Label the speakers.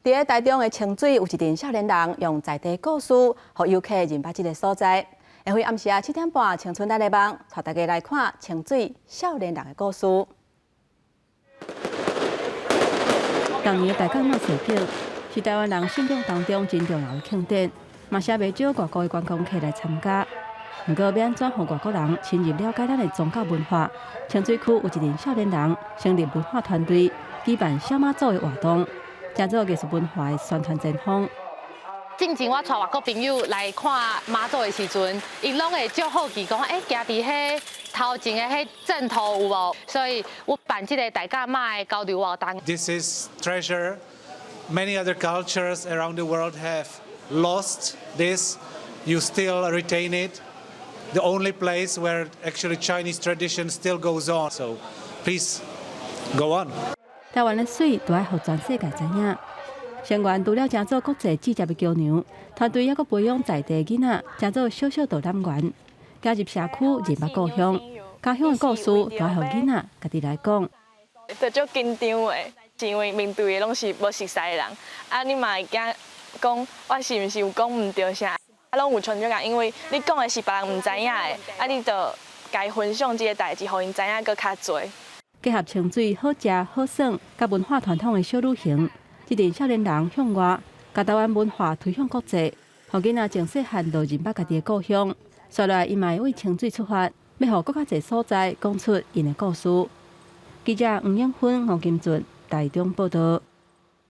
Speaker 1: 佇咧台中的清水有一陣少年人用在地故事，予遊客認捌這个所在。下昏暗時仔7點半，青春咱的夢，帶大家來看清水少年人的故事。
Speaker 2: 逐年的大甲媽祭典是台灣人信仰當中真重要的慶典，嘛是袂少外國的觀光客來參加。毋過，欲按怎予外國人深入了解咱的宗教文化？清水區有一陣少年人成立文化團隊，舉辦小媽祖的活動，成做藝術文化的宣傳前鋒。
Speaker 3: 進前我帶外國朋友來看媽祖的時陣，𪜶攏會足好奇講，欸，徛佇彼頭前的彼陣圖有無？所以我辦這个大甲媽的交流活動。
Speaker 4: This is treasure. Many other cultures around the world have lost this. You still retain it. The only place where actually Chinese tradition still goes on. So please go on.
Speaker 2: 台灣的媠，著愛予全世界知影。成員除了成做國際節的橋梁，團隊猶閣培養在地囡仔，成做小小導覽員，加入社區認捌故鄉，家鄉的故事，著愛予囡仔家己來講。
Speaker 5: 就足緊張的，因為面對的攏是無熟似的人，啊，你嘛會驚講我是毋是有講毋著啥，啊，攏有成就感，因為你講的是別人毋知影的，啊，你就共伊分享這个代誌，予𪜶知影閣較濟。
Speaker 2: 結合清水好食好耍，佮文化傳統的小旅行，這陣少年人向外，共台灣文化推向國際，予囡仔從細漢就認捌家己的故鄉。紲來𪜶嘛會為清水出發，欲予閣較濟所在講出𪜶的故事。記者黃永芬、吳金俊台中報導。